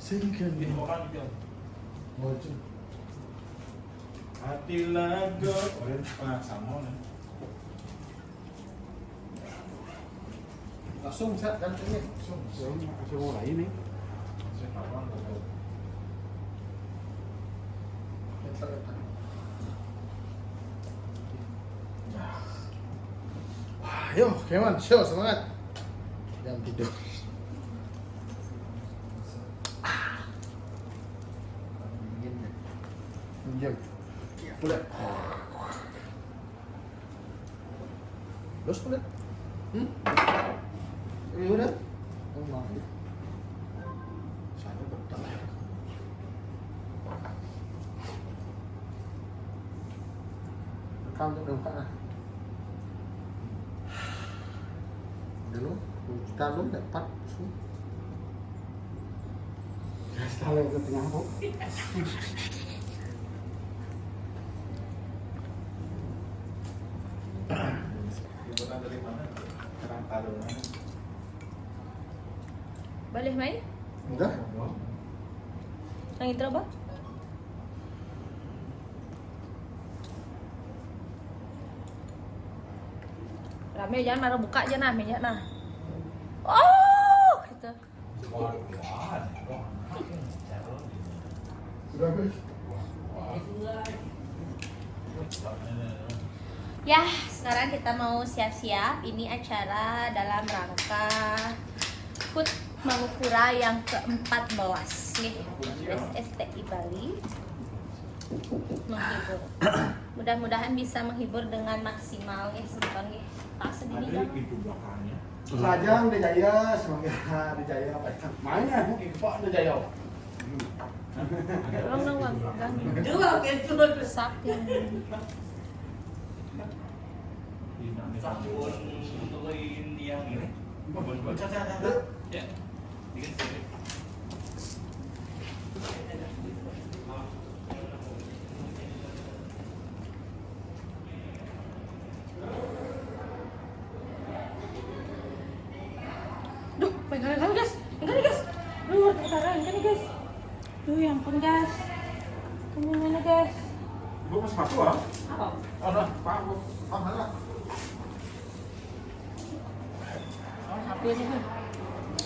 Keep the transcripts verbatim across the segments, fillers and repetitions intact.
Singkan. Ati lagu. Oh, ya. Nah, sama nih. Langsung, Sa, gantengnya. Langsung. Langsung mulai nih. Wah, yo, keman, show, semangat. Jam tidur. Jam. Boleh. Terus kulit. Hmm? Ya udah. Oh, maaf. Saya betul. Rekam untuk dong, Pak. Dulu, kita lu dapat. Sekali ke tengah, Bu. Liputan dari mana? Kerang Taruna. Boleh main? Udah. Yang intro, Bang? Rame, jangan marah, buka aja nah, minyak nah. Oh, gitu. Ya, sekarang kita mau siap-siap. Ini acara dalam rangka HUT Mangupura yang keempat belas nih, S S T I Bali menghibur. Mudah-mudahan bisa menghibur dengan maksimal nih, semoga nih. Tak sedih. Ada dong. Pintu belakangnya. Sajang dijaya, semoga dijaya. Mana Bu Ipa dijaya? Tolong dong, Bang. Jelas itu. Sakit. Ya. Duh, pegangan kali, guys. Pegangan, guys. Duh, pegangan kali, guys. Duh, ya ampun, guys. Ini mana, guys? Gua mau sepatu, ah. Apa? Ada, Pak, gua. Ah, mana?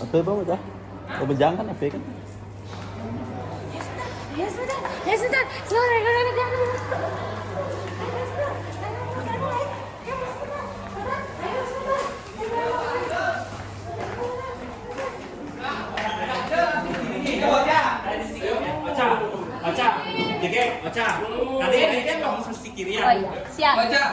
Apa ya, Bang, udah? Oh, menjangan apa ya, kan? Ya sudah, ya sudah. Sorry, sorry, sorry. Baca, baca, jaga, baca. Tadi, tadi kan kamu mesti kiri ya. Oh iya, siap. Baca.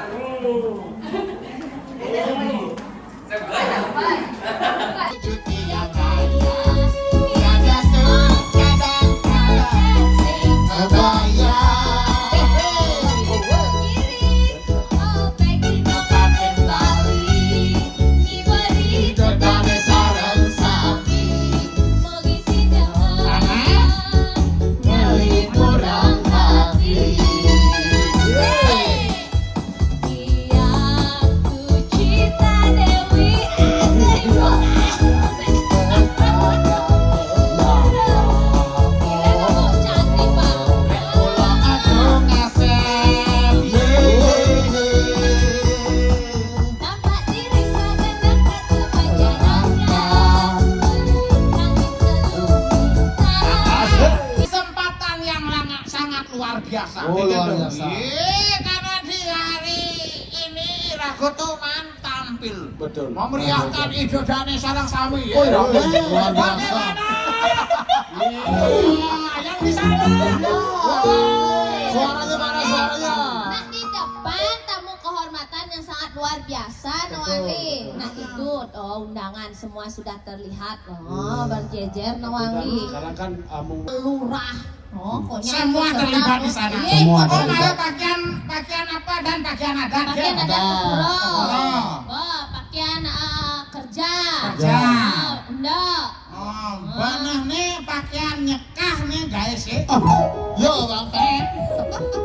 Kesempatan yang sangat luar biasa. Oh, luar biasa. Iya, karena di hari ini Ira Gotoman tampil. Betul. Memeriahkan idodane sareng sami, ya. Oh, iya, luar biasa. Bagaimana? Iya, yang di sana. Iya. Suaranya mana suaranya? Nah, di depan tamu kehormatan yang sangat luar biasa, betul, Noali. Betul. Nah, itu, oh, undangan semua sudah terlihat, oh, iya, berjejer, Noali. Sekarang kan, uh, meng- Lurah. Oh, hmm, pokoknya semua ikut serta terlibat di sana. Iya, semua ikut terlibat. Ada pakaian, pakaian apa dan pakaian adat? Pakaian adat. Pura. Pura. Wah, pakaian, eh, kerja. Kerja. Ah, enggak. Oh, banah nih pakaian nyekah nih, guys, ya. Oh, yo, Bang. Eh,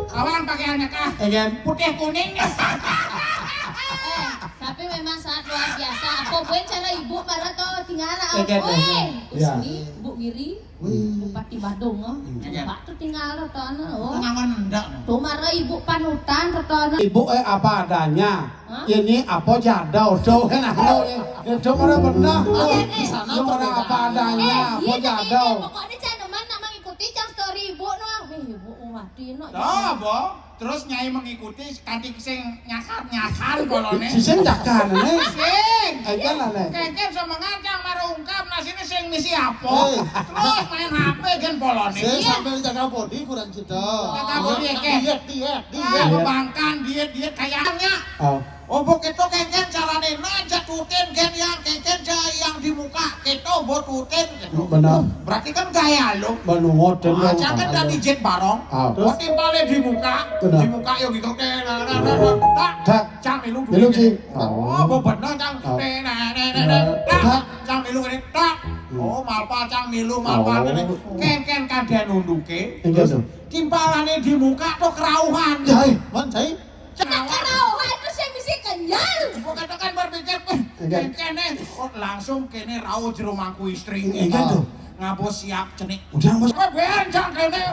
kawan pakaian nyekah. Iya. Putih kuning nih. Eh, tapi memang sangat luar biasa. Apa Cara ibu mara to tinggal. Oke, oke. Weh, ya. Usni, Bu Giri, Bupati Badung, oh. Iya. Coba tuh tinggal to, anu, oh. Ngawan ndak, no? Tuh mara ibu panutan to, anu. Ibu, eh, apa adanya. Hah? Ini apa jadau, tuh, kan, anu, eh. Eh, tuh mara benar. Iya, eh. Tuh mara apa adanya, eh, apa iya, jadau. Pokoknya jangan nemen nak mengikuti cang story ibu, no. Weh, ibu, wah, dino. Tuh, apa? Terus Nyai mengikuti kanthi sing nyakar-nyakar polone. Sing nyakar, ne? Sing. Aja lah, ne. Kengken semengan cang mara ungkap nasine sing misi apa. Eh. Terus main H P gen polone. Sing sambil jaga bodi kurang cedok. Jaga bodi, ya, Ken? Diet, diet, ah, diet. Membangkang diet, diet kayaknya. Oh. Oh, mbok itu kengken carane, nah, aja tutin gen yang kengken ja yang di muka, kita mbok tutin gitu. Benar. Berarti kan gaya lo. Benar, ngoten. Ah, lo. Jangan tadi jet barong. Ah. Terus? Timpale di muka, benar. Di muka yo gitu. Tek, tek, tek, tek. Tak. Tak. Cang milu. Milu, duit. Cing. Oh, oh, bener, Cang. Oh. Tek, tek, tek, tek, tek. Tak. Tak. Cang milu kene. Tak. Hmm. Oh, malpa cang milu, malpa kene. Oh. Kengken kadang nunduke. Enggak, terus? Dong. Timpalane di muka tuh kerauhan. Jai, man, jai. Kenapa rauh itu sing misi kenyal? Gua katakan berpikir, "Wih, enggak. Kene, oh, langsung kene rauh jero mangku istri." Enggak tuh. Ngabo siap cenik. Udah, Mas. Apa ben cang kene?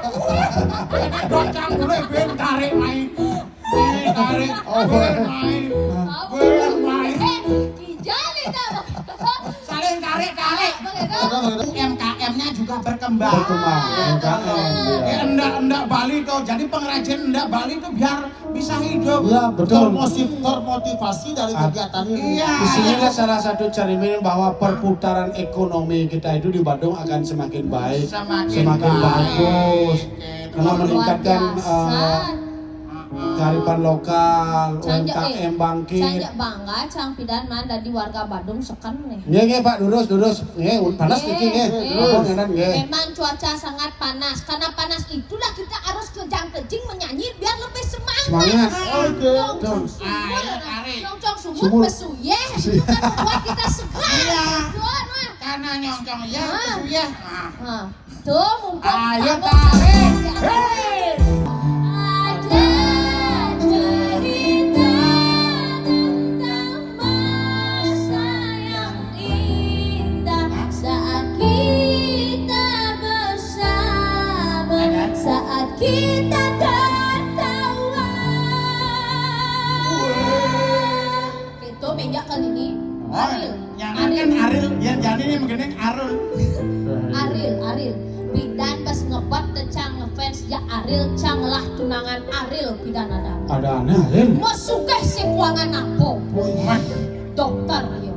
Kene dong cang dulu ben tarik main. Ben tarik, oh, ben main. Ben main. Eh, kijali tuh. Saling tarik-tarik. Begitu. U M K M-nya juga berkembang. Berkembang, U M K M, ya. Ya, endak-endak Bali tuh. Jadi pengrajin endak Bali tuh biar bisa hidup. Ya, betul. Termosi-, termotivasi dari kegiatan ini. Iya. Di sinilah salah satu cermin bahwa perputaran ekonomi kita itu di Badung akan semakin baik, semakin bagus. Semakin baik. Karena meningkatkan, eh, kearifan lokal, U M K M bangkit. Cang ja, eh, cang ja bangga, cang pidan man dadi warga Badung seken nih. Nggih, nggih, Pak, lurus, lurus. Nggih, panas niki, nggih. Nggih. Nggih. Memang cuaca sangat panas. Karena panas itulah kita harus kejang-kejing menyanyi biar lebih semangat. Semangat. Oke. Nyongcong sumur. Ayo, tarik. Nyongcong sumur, sumur. Besuyeh. Itu kan membuat kita segar. Iya. Betul, Mas. Karena nyongcong ya, besuyeh. Nah. Nah. Tuh, mumpung. Ayo, tarik. Hei. Ada cerita tentang masa yang indah saat kita bersama, saat kita tertawa. Itu meja kali ini. Oh, Ariel. Yang Ariel. Kan Ariel, yang jadi ini menggendeng Arul. Ariel, Ariel. Pidan pas ngebet teh cang ngefans ya Ariel, cang lah tunangan Ariel pidan ada. Ada aneh, Ariel. Mau sugih sing kuangan apa? Wah. Dokter, ayo.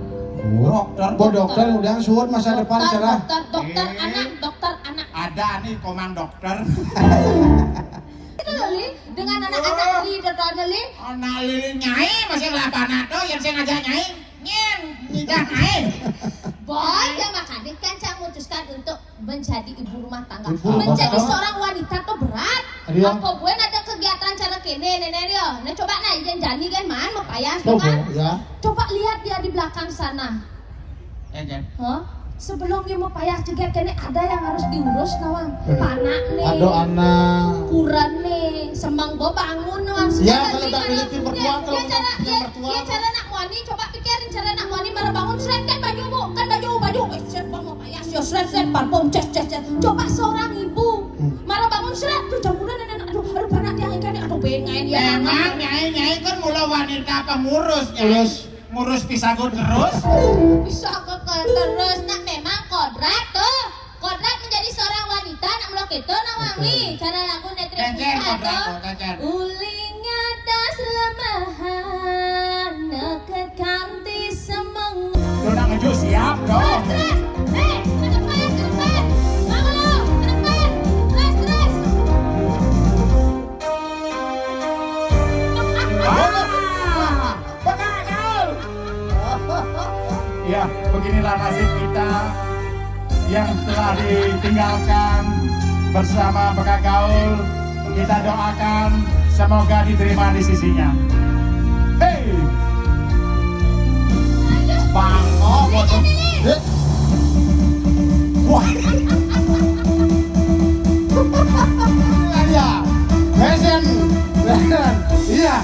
Dokter. Bo dokter udah suwun masa depan cerah. Dokter, dokter anak, dokter anak. Ada nih komang dokter. Itu loh, Li, dengan anak-anak Li, Dodo, Li. Anak Lili Nyai masih lapan anak tuh yang saya ngajak Nyai. Nyen, nyidah Nyai. Boy, ya makanya kan saya memutuskan untuk menjadi ibu rumah tangga. Ibu rumah tangga. Menjadi seorang wanita tuh berat. Iya. Apa gue ada kegiatan cara kene, nenek yo. Nah, coba nah, yang jani kan man, mau payah tuh kan. Ya. Coba lihat dia di belakang sana. Ya, Jen. Hah? Sebelum dia mau payah jeget kene ada yang harus diurus nawang. Bener. Panak nih. Ada anak. Kuren nih, semang bo bangun nawang. Ya, kalau tak miliki mertua, kalau punya mertua. Ya, cara nak muani, coba pikirin cara nak muani mara bangun seret kan baju bu, kan baju, baju, eh, seret bang mau payah, yo seret, seret parfum, ces, ces, ces. Coba seorang ibu mara bangun seret tuh jam udah nenek, aduh, aduh panak dia ikan, aduh pengen dia. Memang nyai, nyai kan mula wanita pengurus, nyai. Terus? Ngurus pisago terus. Pisago terus. Nah, memang kodrat tuh. Kodrat menjadi seorang wanita nak melok itu nawang nih. Cara lagu Netri. Tencer, kodrat tuh. Tencer. Uling atas lemahan neket kanti semeng. Lu nak ngeju siap dong. Terus, terus. Eh, ke depan, ke depan. Bangun lu, ke depan. Terus, terus. Ah! Pegangkan! Ya, beginilah nasib kita yang telah ditinggalkan bersama Pekak Gaul. Kita doakan semoga diterima di sisinya. Hei! Bang, oh, bodoh. Wah. Iya. Fashion. Iya.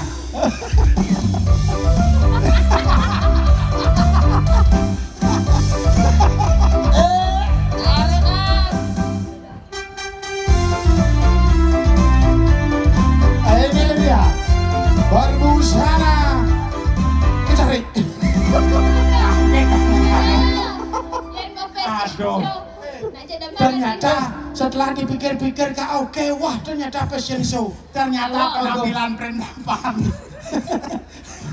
Ternyata setelah dipikir-pikir, Kak, oke, wah, ternyata fashion show. Ternyata penampilan prendapan.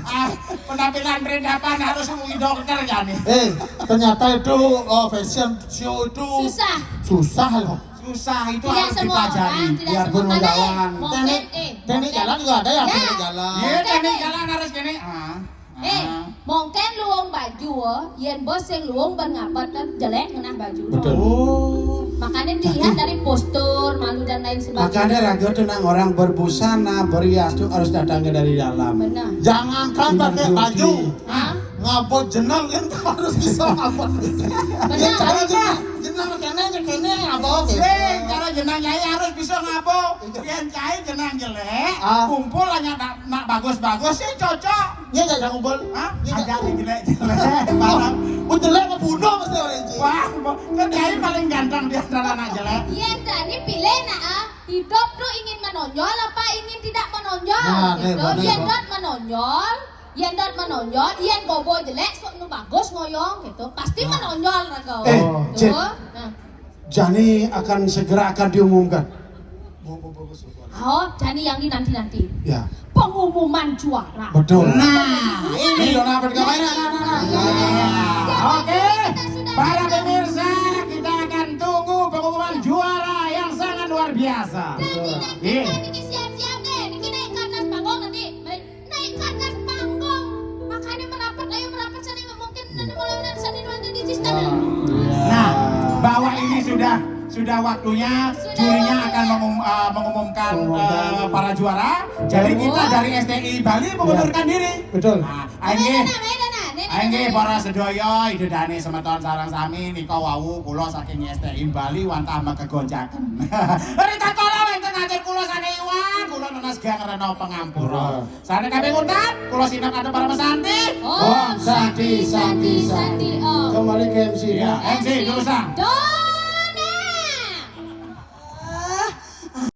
Ah, penampilan prendapan harus hubungi dokter ya nih. Eh, ternyata itu, oh, fashion show itu Susah. Susah loh. Susah itu Tidak harus semua dipelajari. Orang, tidak Biar semua pun kadang lawan. Mungkin eh Teknik jalan juga ada ya, Ya. teknik jalan. Iya, teknik jalan harus gini. Ah. Eh, Ah. mungkin luung baju, oh. Yen bos sing luung ben ngabet kan jelek ngenah baju. Betul. Oh. Makanya dilihat dari postur, malu dan lain sebagainya. Makanya raga tuh nang orang berbusana, berhias tuh harus datangnya dari dalam. Benar. Jangankan pakai baju, Hah? ngabot jeneng kan harus bisa ngabot. Benar. Ya cara jeneng, jeneng kene aja kene ngabot. Sing, cara jenang nyai harus bisa ngabot. Yen cai jenang jelek, Ah. kumpul hanya nak, nak bagus-bagus sih cocok. Iya gak jangan ngumpul. Hah? Iya Ada gak? yang jelek-jelek barang. Oh jelek ngebunuh mesti orang itu. Wah, kan nyai paling ganteng di antara anak jelek. Yen Dani pilih nak ah, hidup tuh ingin menonjol apa ingin tidak menonjol Nah, gitu. benar, Yen benar. dot menonjol, yen dot menonjol, yen bobo jelek sok nu bagus ngoyong gitu. Pasti menonjol raga. Eh, Tuh. Cik. Nah. Jani akan segera akan diumumkan. Oh, jadi yang ini nanti-nanti. Ya, Pengumuman juara. betul. Nah, Ini dona apa dikawin? Nah, nah, nah, nah. Oke, para pemirsa, kita akan tunggu pengumuman juara yang sangat luar biasa. Jadi nanti Iya. kan niki siap-siap deh, niki naik ke atas panggung nanti. Naik ke atas panggung. Makanya merapat, ayo merapat sana nggak mungkin nanti mulai dari sana dulu nanti di sana. Nah, bahwa ini sudah sudah waktunya Sudah jurinya waktunya. Akan mengum- eh, mengumumkan eh, para juara. Jadi kita dari S T I Bali mengundurkan diri. Betul. Nah, Ayo, ayo nah, ayo, nah, nah, Ayo nggih nah. Para sedaya, Ida Dane semeton sareng sami nika wau kula saking S T I Bali wantah mekegonjaken. Rita kala wenten atur kula sane iwang, kula nenas gang rena pangampura. Sane kabeh nguntat, kula sinep atur para pesanti. Om Santi Santi Santi Om. Kembali ke M C. Ya, M C jurusan. Do